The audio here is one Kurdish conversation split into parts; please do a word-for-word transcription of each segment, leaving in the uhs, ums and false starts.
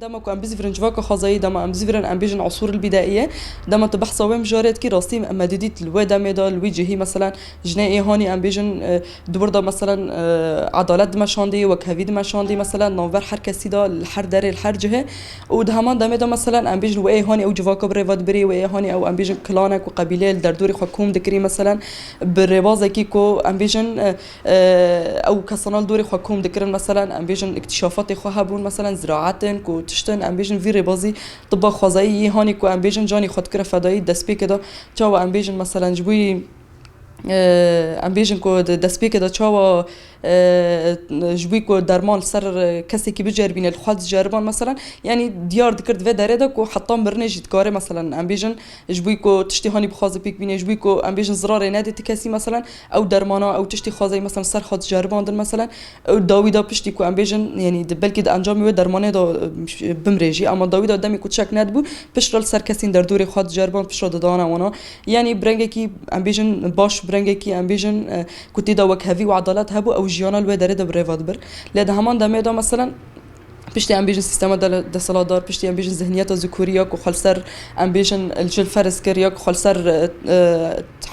Dema ku em bizîvirin civaka xwezayî, dema em bizîvirin, em bêjin, usûr el-bîdaîye, dema tu behsa wê mijarê dikî, rastî me didît li wê demê de, li wî cihî, meselen, jinê ê hanî, em bêjin, e, di wir de, meselen, e, edalet dimeşandî, wekhevî dimeşandî, meselen, navber her kesî de, li her derê, li her cihê. Û di heman demê de, meselen, em bêjin, wê ê hanî ew civaka bi rê ve dibirî, wê ê hanî ew, em bêjin, kilanek û qebîleyê li derdorê xwe kom dikirî, meselen, bi rêbazekî ku, em bêjin, e, e, ew kesana li dorê xwe kom dikirin, meselen, em bêjin, îktîşafatê xwe hebûn, meselen, ziraet in ku tişt in, em bêjin, vî rêbazî tiba xwezayî yê hanî ku, em bêjin, canî xwe dikire fedayî destpêkê de, çawa, em bêjin, meselen, ji bo yî, e, em bêjin ku di destpêkê de çawa, e, ji bo ku derman li ser, e, kesekî biceribîne, li xwe diceriban, meselen, yanî diyar dikir di vê derê de ku heta mirinê jî dikare, meselen, em bêjin, ji bo ku tiştê hanî bixwaze pêk bîne, ji bo ku, em bêjin, zirarê nedê ti kesî, meselen, ew dermana, ew tiştê xwezayî, meselen, ser xwe diceribandin, meselen, ew dawî da piştî ku, em bêjin, yanî di, belkî di encamê wê dermanê de, e, bimrê jî, ama dawî da demê ku çek nedibû, piştre li ser kesên derdorê xwe diceriband, piştre didana wana. Yanî bi rengekî, em bêjin, baş, bi rengekî, em bêjin, e, ku tê de wekhevî û edalet hebû, ew jiyana li wê derê de bi rê ve dibir. Lê di heman demê de, meselen, piştî, em bêjin, sîstema dele-, desthilatdar, piştî, em bêjin, zihniyeta zikûrî ya ku xwe li ser, em bêjin, li cil ferz kir, ya ku xwe li ser, e, e,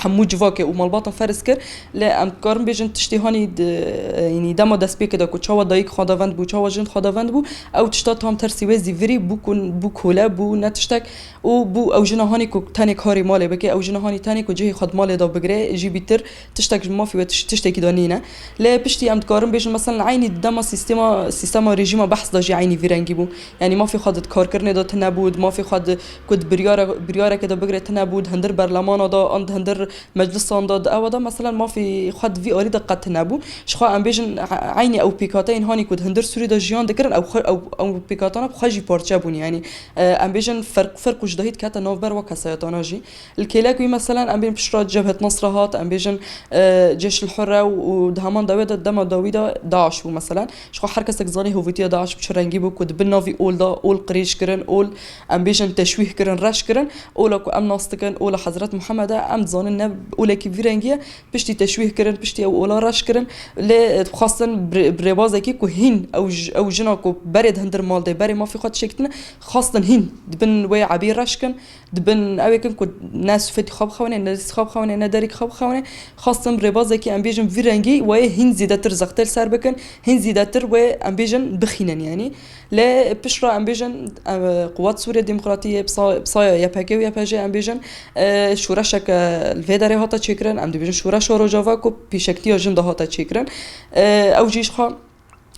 hemû civakê û malbatan ferz kir. Lê em dikarin bêjin, tiştê hanî di, e, yanî dema destpêkê de ku çawa dayik xwedavend bû, çawa jin xwedavend bû, ew tişta tam tersî wê zîvirî bû ku, bû kole, bû ne tiştek. Û bû ew jina hanî ku tenê karê malê bike, ew jina hanî tenê ku cihê xwe di malê de bigire, jî bîtir tiştek ji mafî wê tiş-, tiştekî de nîne. Lê piştî em dikarin bêjin, meselen, eynî di dema sîstema, sîstema rejîma Behs de jî eynî vî rengî bû. Yanî mafê xwe di karkirinê de tune bû, di mafê xwe di, ku di biryara-, biryarekê de bigire tune bû, di hundir berlemana de, an di hundir meclisan de, di ewa de, meselen, mafê xwe di vî alî de qet tune bû. Ji xwe em bêjin, e-, eynî ew pêkhateyên hanî ku di hundir Sûrî de jiyan dikirin, ew xwe, ew, ew pêkhatana bi xwe jî parçe bûn. Yanî, e, em bêjin, ferq, ferq û cudahî dikete navber wek kesayetana jî. Li kêlek wî, meselen, em bên piştre Cebhet Nasra hat, em bêjin, e, Cêş el Hurre û, û di heman dawê de, dema dawî de DAIŞ bû, meselen. Ji xwe her kesek zanî hovîtiya DAIŞ bi çi rengî bû, ku di bin navî ol de, ol qirêj kirin, ol, em bêjin, teşwîh kirin, reş kirin. Ola ku em nas dikin, ola Hezret Muhammed e, em dizanin ne olekî vî rengî ye, piştî teşwîh kirin, piştî ew ola reş kirin. Lê, e, dixwastin bi rê-, bi rêbazekî ku hîn ew j-, ew jina ku berê di hundir mal de, berê mafê xwe dişektine, xwastin hîn di bin wê ebî reş kin. Dibin ew ê kin ku ne sifetî xwe bixewine, ne dîsî xwe bixewine, ne derî xwe bixewine. Xwestin rêbazekî, em bêjin, vî rengî wê hîn zêdetir zextê li ser bikin, hîn zêdetir wê, em bêjin, bixînin, yanî. Lê piştre, em bêjin, ev, Quwet Sûriye Demokratî yê, pisa-, pisaya Y P G û Y P J, em bêjin, e, şoreşeke li vê derê hate çêkirin, em dibêjin şoreşa Rojava ku pêşektiya jin de hate çêkirin. E, ew jî ji xwe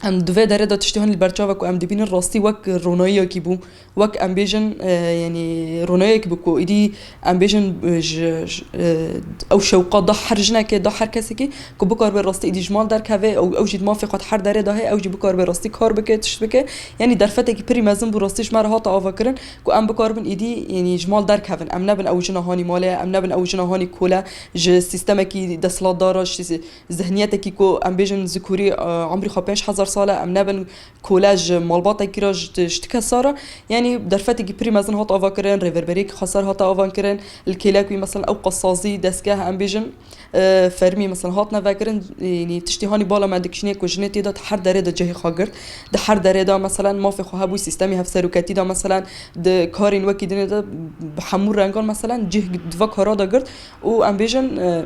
Em di vê derê de tiştê hanî li ber çav e ku em dibînin rastî wek ronayiyekî bû. Wek em bêjin, e, yanî ronayiyekî bû ku êdî em bêjin, e, ji, ji, e, ew şewqa da her jinekê, da her kesekî ku bikaribe rastî êdî ji mal derkeve, ew, ew jî di mafê xwe di her derê de heye, ew jî bikaribe rastî kar bike, tişt bike. Yanî derfetekî pirî mezin bû rastî ji me re hate avakirin ku em bikaribin êdî, yanî ji mal derkevin. Em nebin ew jina hanî malê, em nebin ew jina hanî kole ji sîstemekî desthilatdar re, ji zihniyetekî ku em bêjin zikûrî, e, umrî xwe pênc hezar sal e, em nebin kole ji malbatekî re, ji ti-, ji ti kesa re. Yanî derfetekî pirî mezin hat avakirin, rêverberiyekî xweser hate avankirin, li kêlek wî, mesela, ew qas sazî, destgeh, em bêjin, e, fermî, mesela, hatine vekirin, yanî tiştê hanî bala me dikişîne ku jinê tê de di her derê de cihê xwe girt. Di her derê de, mesela, mafê xwe hebû, sîstemê hevseroketî de, mesela, di karên wekî dinê de bi hemû rengan, mesela, cih di va kara de girt û em bêjin, e,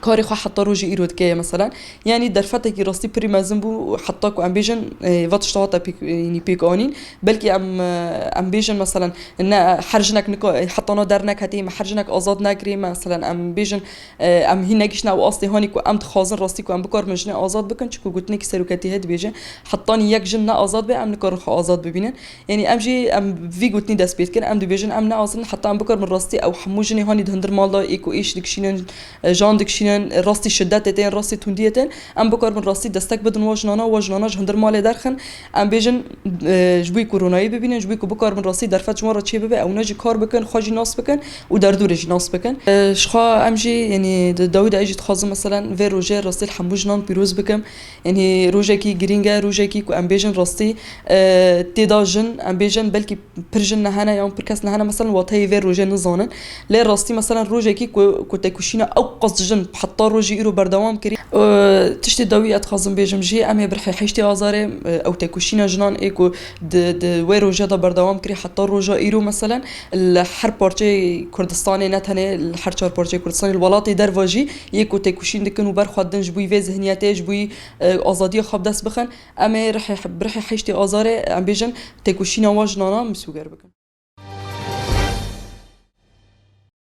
karê xwe heta rojê îro dike ye, meselen. Yanî derfetekî rastî pirî mezin bû, heta ku em bêjin, e, va tişta hate pêk, e, yanî pêk anîn. Belkî em, e, em bêjin, meselen, ne, her jinek nika, e, heta na derneketî, me her jinek azad nekirî, meselen, em bêjin, e, em hîn negihiştine ew astê hanî ku em dixwazin rastî ku em bikaribin jinê azad bikin, çiku gotinekî seroketî heye dibêje, hetanî yek jin ne azad be, em nikarin xwe azad bibînin. Yanî em jî, em vî gotinî dest pê dikin, em dibêjin, em ne azad in, heta em bikaribin rastî ew hemû jinê hanî di hundir mal de ê ku êş dikişînin, e, jan dikişînin, e, rastî şidetê tên, rastî tundiyê tên, em bikaribin rastî destek bidin wa jinana, wa jinana ji hundir malê derxin. Em bêjin, e, ji bo ku ronayî bibînin, ji bo ku bikaribin rastî derfet ji wan re çê bibe, ewna jî kar bikin, xwe jî nas bikin û derdorê jî nas bikin. E, ji xwe em jî, yanî di dawî de ez jî dixwazim, meselen, vê rojê rastî li hemû jinan pîroz bikim. Yanî rojekî girîng e, rojekî ku em bêjin rastî, e, tê de jin, em bêjin belkî pir jin nehene yan pir kes nehene, meselen, wateyê vê rojê nizanin. Lê rastî, meselen, rojekî ku, ku têkoşîna ew qas jin bi Heta rojî îro berdewam kirî. E, tiştê dawî ez dixwazim bêjim jî, em ê bi rihê heştê Azarê, e, ew têkoşîna jinan ê ku di, di wê rojê de berdewam kirî heta roja îro, meselen, li her parçeyê Kurdistanê, ne tenê li her çar parçeyê Kurdistanê, li welatê derva jî yê ku têkoşîn dikin û ber xwe didin ji bo yî vê zihniyetê, ji bo yî, e, azadiya xwe bi dest bixin, em ê rihê, bi rihê heştê Azarê, em bêjin, têkoşîna wan jinana misûger bikin.